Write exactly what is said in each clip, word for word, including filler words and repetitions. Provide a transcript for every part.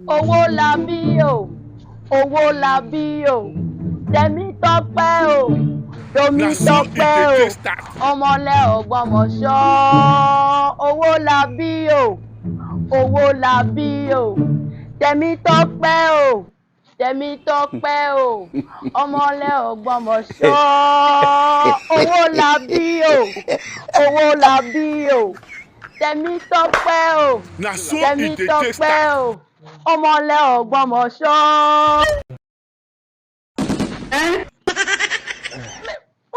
Owó labí o, owó labí o, tẹ̀mí tọ́pẹ́ o, tẹ̀mí tọ́pẹ́ o, ọmọ lẹ ọgbọ́mọ ṣọ́. Owó labí o, owó labí o, tẹ̀mí tọ́pẹ́ o, tẹ̀mí tọ́pẹ́ o, ọmọ lẹ ọgbọ́mọ ṣọ́. Owó labí o, owó labí o, tẹ̀mí tọ́pẹ́ o, tẹ̀mí tọ́pẹ́ o, ọmọ lẹ ọgbọ́mọ ṣọ́.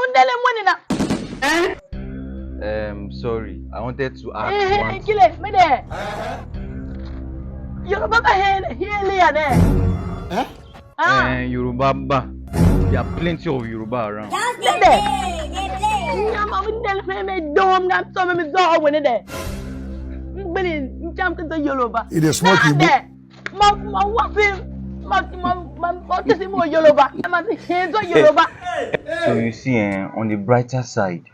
Undele mwenina. Um, sorry, I wanted to ask Eh, one. Kile, me de. Yoruba ba hen, hieli ya ne. Eh? Ah. Eh, Yoruba ba. There are plenty of Yoruba around. Me de. Nyama, undele me me dom ngam so me me zo wene de. Mbili, ncham ke zo Yoruba. It is smoky. Ma, ma wapi, ma, ma, ma, ma tesi mo Yoruba. Ma si henzo Yoruba. So you see, eh, on the brighter side,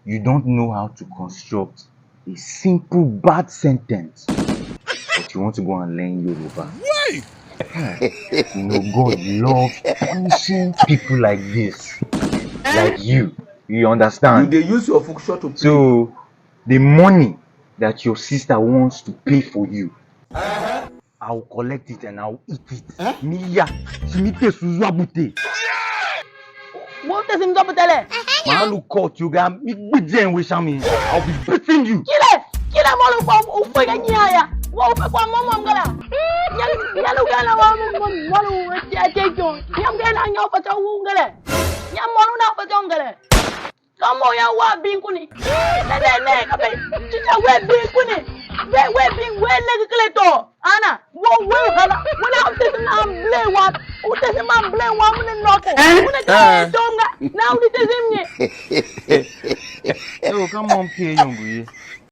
you don't know how to construct a simple bad sentence, but you want to go and learn Yoruba. Why? You know, God loves punishing people like this, like you. You understand? You dey use your function to play. So, the money that your sister wants to pay for you, I will collect it and I will eat it. Eh? Mi ya, shi mi te su zwa bute. Wo te sim zwa bute le. Ma lu court you ga mi gbijen we sha mi. I'll be beating you. Kile, kile mo lu kwa u kwa ga nya ya. Wo u kwa mo mo ngala. Nya, nya lu ga na wa mo mo mo lu te te jo. Nya ga na nya pa ta u ngale. Nya mo lu na pa ta ngale. Ka mo ya wa bin kuni. Ne ne ne ka be. Chicha we bin kuni. We we bin we ne kile to. Ana, wo we hala. Wo na u te na blame wa. U te ma blame wa mo ne no ko. Mo ne ka tonga. Na u te sim nye. Yo, come on, pay yongo ye.